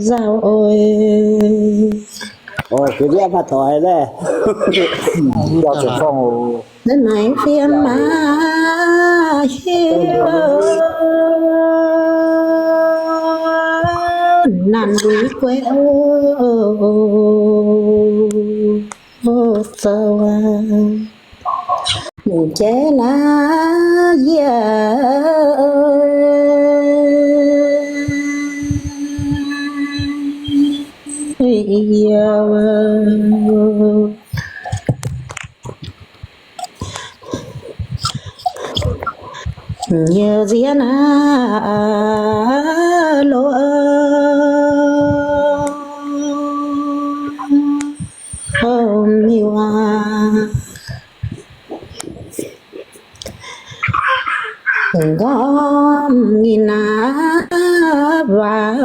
nzauh oc. Naaiv fiem maa hiuv, naanc lui guei oc, zoux aqv. Jaiv naaiv yie, yie nziex naaiv loz, miuc aac, nqormh nyei naaiv waac,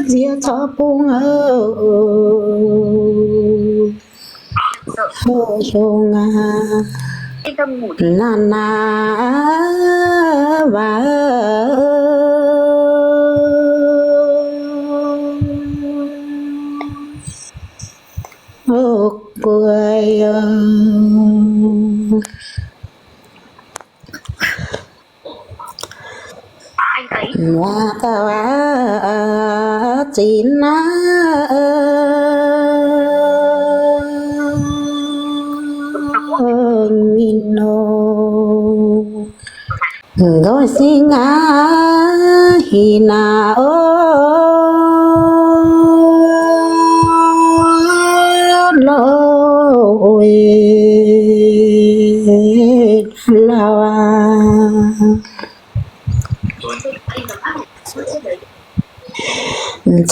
nziex corc bung oc, houh hungh aac, naanc naaiv waac, guei oc. Waac gauh aav zinx naaiv mingh nor, nqoi sing aav hinc naaiv oc, loz oc, lauh aac.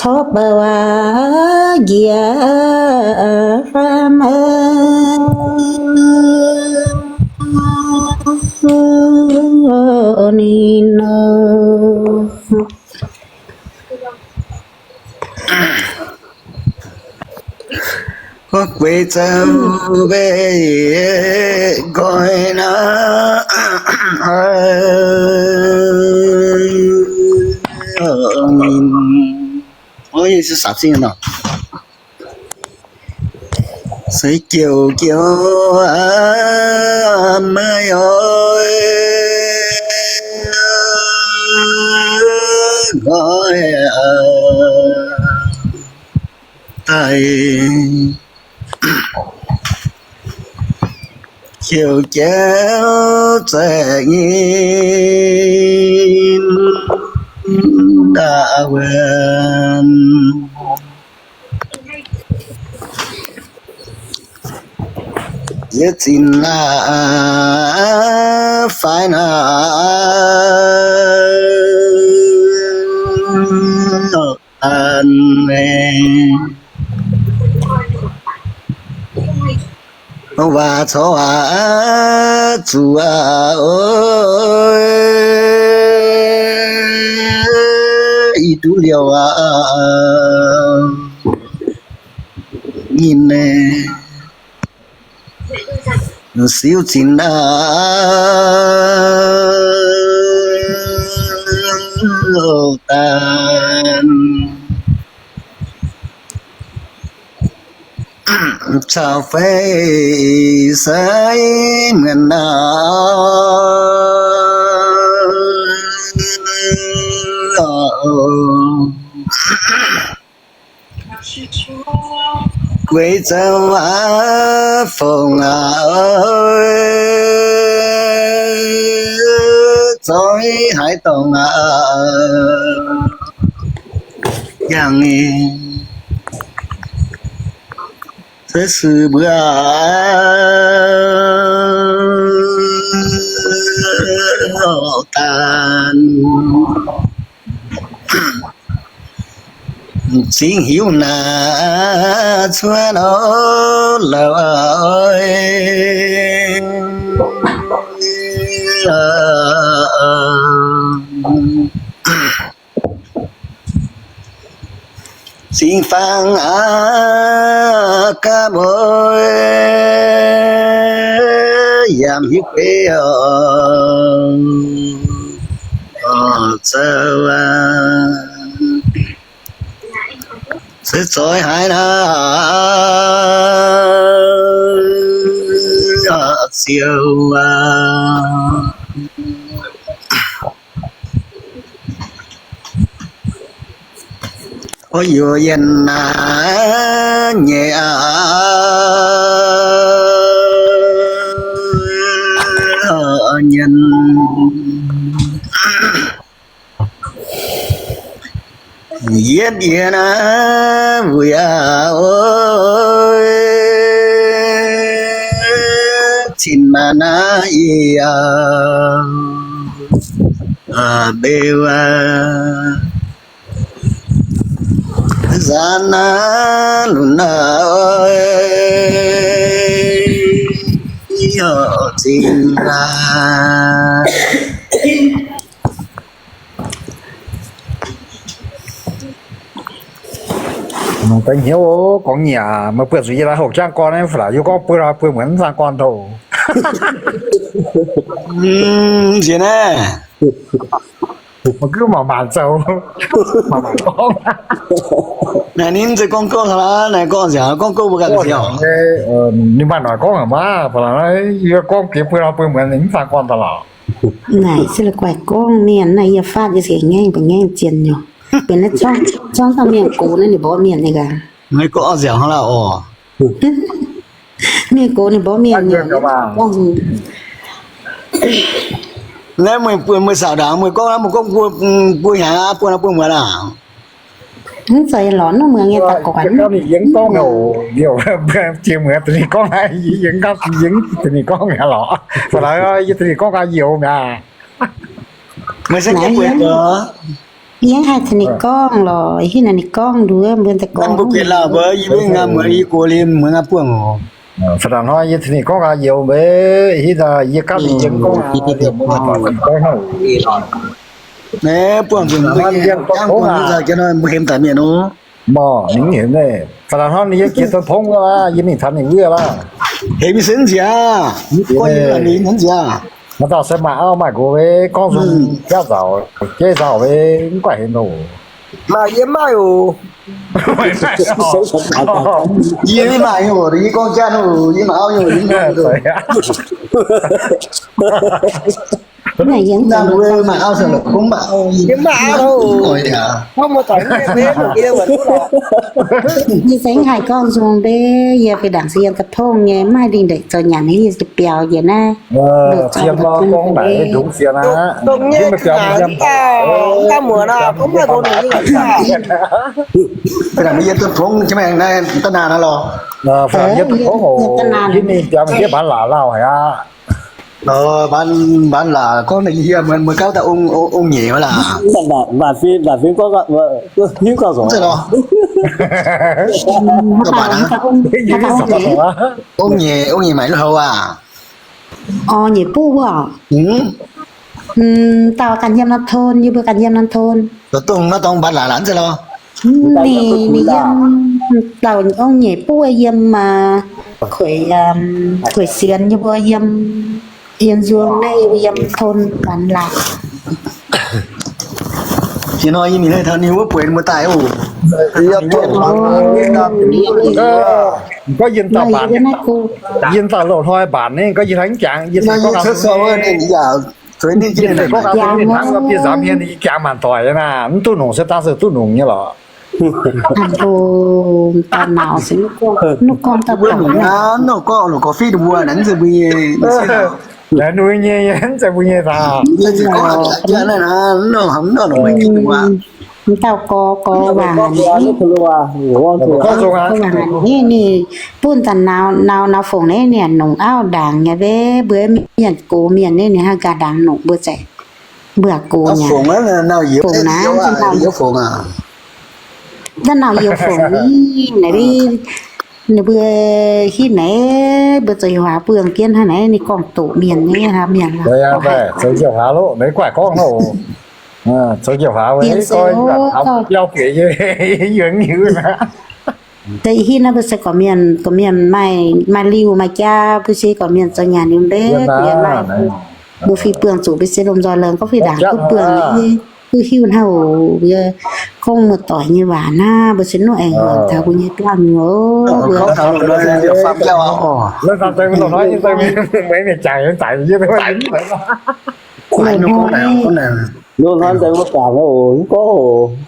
Corc baac waac njiec faam ninh nor. Gueix zoux mbeih nqoi naaiv, ninh, se jouh jouh maiv oix nqoi daaih, jouh jouh zaeqv nyei ndaaih wuonh. Yie zinx naaiv faix naaiv an, waac corc waac zuqc aqv oc, ih duqv liouh aqv. Ninh naaiv siu zinx naaiv daan, caux fei sai muonc naaiv gueix zoux waac fongc aqv, zoih haaix dorngx aqv, yangh se suh mbuo daan. M'zing hiuv naaiv cuotv nor la'oix zingh fangx aqv gapv oix yaac hiuv beiv oc. zoux, se zoih haiz naaiv ziouc aac, o, yuoqc yienh naaiv nyei aac, yienh yietv yie naaiv wuic aac, o, cin maah naaiv yie aac, mbeu aac, zanc naaiv lunx aac, o, cin maah. Deix hnyouv gorngv nyiec, meih buatc zuqc yie naaiv hoqc jangv gorn naaiv, fai yie gorngv buo hloi buo muonz mv zaangc gorn douc. Nziex naaiv, mv gunv mangc maanc zoux, mangc maanc gorngv. Naaiv ninh mv zeiz gorngv gouv hnangv, naaiv gorngv nziaauc, gorngv gouv mbuo ganh nziaauc. Ninh maaih noic gorngv haic maah, fai yie gorngv gaax buo hloi buo muonz ninh mv zaangc gorn daaih lorqc. Naaic se la'guaih gorngv mienh naaiv, yie faatv yie se ngaengv benx ngaengv zien nyei. Benx naaiv zorngv dauh mienh gox naaiv ninh mborqv mienh nyei gaax. Maiv gorngv nziaauc hnangv lauh oc. Mienh gox ninh mborqv mienh nyei. Naaiv meih, meih saauc ndaangc meih gorngv, meih gorngv buo, buo hnyangx aqv, buo, buo muonz aac. Mv zeiz lorz nuv muonz nyei daaih gorngv. Ninh yie gorngv oc, jiex muonz da'nyeic gorngv, yie yie gorngv, yie da'nyeic gorngv mi'aqv lorqc. Fai yie da'nyeic gorngv gaax youz mi'aqv. Meih se yie haih da'nyeic gorngv lorqc, hitv naaic ninh gorngv nduov mbuo daaih gorngv. Mbuo piex lauh mbuo, yie mbuo ngaam muonz yie gox liemh muonz ngaam buangh oc. Fai daaih hnoi yie da'nyeic gorngv gaax youz mbuo, hitv daaih yie gapv ninh yie gorngv, yie gorngv hnangv. Naaiv buangh nzunc mbuo yie jangv buangh nzunc jangv nor mbuo hemx daic mienh oc. Mv, ninh hemx naaiv. Fai daaih hnoi ninh yie jiex dunh tongv wuov laav, yie mingh taux ninh wuov laav. Hemx mingh se nziaauc, gorngv yie mingh nziaauc. Maaih dauh se maaih auv maaih nqox, gorngv nzunc jaav nzauc, jeiv nzauc, mv guaih hemx oc. Maaih yie maaih oc. Yie mv maaih oc, yie gorngv jaav oc, yie maaih auv oc. Naaiv yie maaih auv, yie maaih auv oc. Yie se mv haih gorngv nzung mbe, yie fih ndaangc se yiem ga'pongv nyei, mv haih lingh ndeic zoux nyanc, yie biaux njiec naaiv. Yiem dunh tongv oc, hitv ninh biaux mingh jienv mbaanx laac lauh haic aqv. Mbaanx laac gorngv ninh hieh muonz muoz gauv daaih ong nyeic wuov laac. Mbaanx fim, mbaanx fim gorngv hiuv gauh zoux. Ong nyeic, ong nyeic maaic lui-houx aac. Orv, nyeic buv wuov. Dauh ganh yiem norm thôn, yie mbuo ganh yiem norm thôn. Dongh naaiv dorngx mbaanx laac laanh se lorh. Ninh, ninh yiem dauh ong nyeic buv yiem, kueic, kueic sienx yie mbuo yiem, yiem nzuonx naaiv yie mbuo yiem thôn mbaanx laac. Jiex nor yie mingh taux ninh wuov bueix ninh mbuo daaih oc. Gorngv yie dauh mbaanx, yie dauh loz-hnoi mbaanx naaiv, gorngv yie hnangv jangx, yie gorngv ninh yaac zueiz ninh jienv ninh hnangv biei nzaamv hmien, yie jangx maanc doic naaiv, mv duqv nongc se dangh se duqv nongc nyei lorqc. Dauh nauz se, mv gorngv dauh nongc aqv, nongc gorngv longc gorngv fitv mbuo naaiv se mbuo nyei, mv zeiz mbuo nyei daaih. Mv dauh gorx gorx waac, ninh bun daaih nauz, nauz fongc naaiv ninh nongc auv ndaangc nyei, mbuo mienh gox mienh naaiv ninh hnangv gaax ndaangc nongc mbuo zeiz. Mbuo gox nyei. Fongc naaiv, naaiv nauz youz fongc ni, naaiv ninh mbuo hitv naaiv, mbuo zoux haaix buangh jienv hnangv naaiv ninh gorngv doqc mienh nyei, mienh zoux haaix loh, naaiv guaih gorngv loh. Zoux haaix, biauv gueic yie, yie hiuv naaiv. Deix hitv naaiv mbuo se gorqv mienh, gorqv mienh maaih liuh maaih jaa, mbuo se gorqv mienh zoux nyanc liuz mbe, mbuo yaac maaih Mbuo fih buangh zuqc mbuo se lomh nzoih lorqc, gorngv fih ndaangc duqv buangh, duqv hiuv hnangv oc. Mbuo gorngv muoz-doic nyei waac naaiv, mbuo se nor aengx taux mbuo nyei buangh oc. Mbuo loz-hnoi, loz-hnoi, mbuo, mbuo, mbuo, mbuo,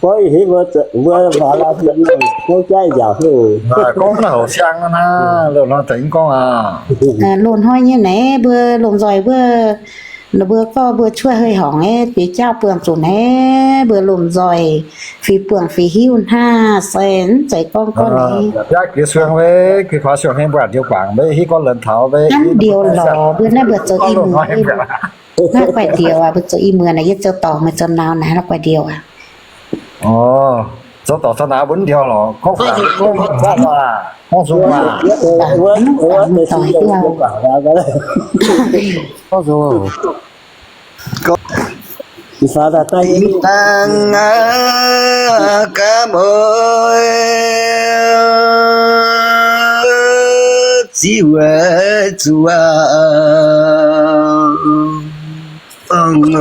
mbuo, mbuo, mbuo, loz-hnoi nyei naaiv mbuo lomh nzoih mbuo, mbuo gorngv mbuo cuotv hei horngc aeqv, jiex jauv buangh zuqc naaiv, mbuo lomh nzoih fih buangh fih hiuv hnangv, se mv zeiz gorngv gorngv naaiv. Hnangv ndiux lorqc, mbuo naaiv mbuo zoux i muonz, naaiv guaix ndiux aqv, mbuo zoux i muonz naaiv, yie zoux dorngc meih zoux nau naaiv, la'guaix ndiux aqv. Zoux dorngc zoux nau mbuo ndiux lorqc, gorngv, gorngv, gorngv, gorngv, dangh ga'mueiz ziqv weic zuqc aqv.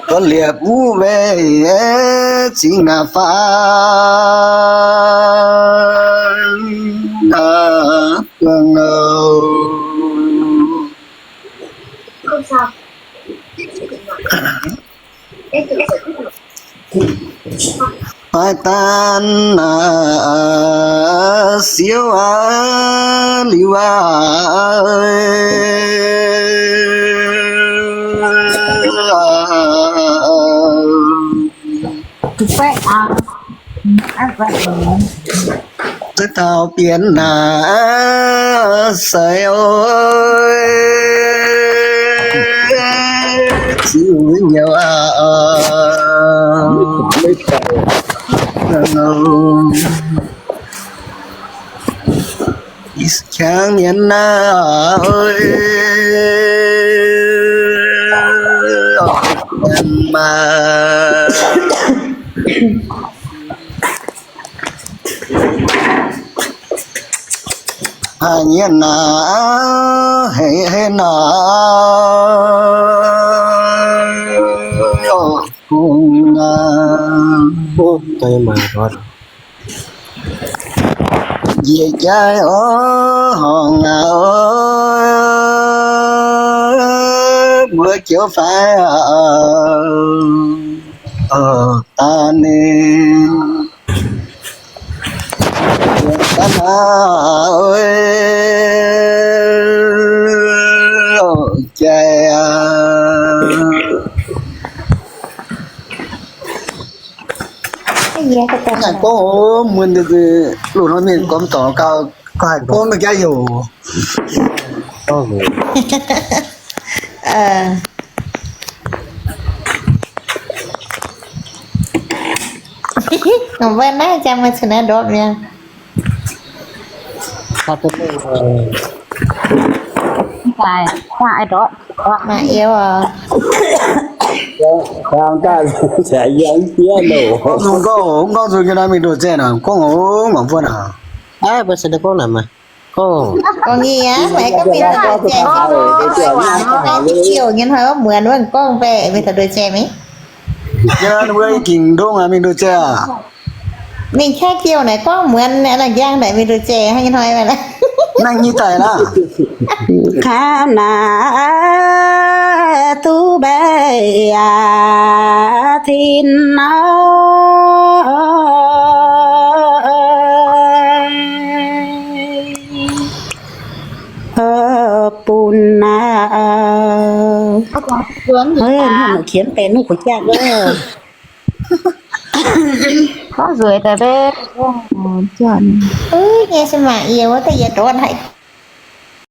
Gorx liepc wuov meix zingh aqv fai buangh oc. Maiv daan siouv aqv liuz aqv. Zinh taux bienx naaic seix oc, ziux nyei aqv. Qangx mienh naaic, mienh maaih haaix nyungc naaic, hei hei naaic, njiec jaaix oc, horngc aqv oc, mbuo joux faix aqv, daaih ninh. Gorngv muonz loz-hnoi mienh gormx dorngx gau, gorngv haiz gorngv maiv jaax youc. Mbuo naaiv jang meih cun naaiv ndortv mi'aqv. Mv baac mv baac ndortv, ndortv naaiv yiem oc. Gorngv nzunc nyei nor mingh ndoh zaeh naaic, gorngv oc, mangc buonv aqv. Aav, mbuo se gorngv naaic maah. Gorngv nyei aqv, maiv gorngv mingh ndoh zaeh, maiv ziouc nyei hnoi wuov muonz wuov gorngv mbaeqc mingh taux ndoh zaeh mingh. Yie wuov gingc ndongh aqv, mingh ndoh zaeh aqv. Ninh qaqv jiouh naaic gorngv muonz naaic, njang naaic mingh ndoh zaeh hnangv nyei hnoi. Naaiv nyei daic laav. Kaav naaic duqv mbaeqc aqv tin nor. Bun naaiv, hnangv naaic qiemx deix nuqv kuv jaav wuov. Gorngv nzueic daaih mbe. Nyei se mangc yie wuov deix yie ndortv haic.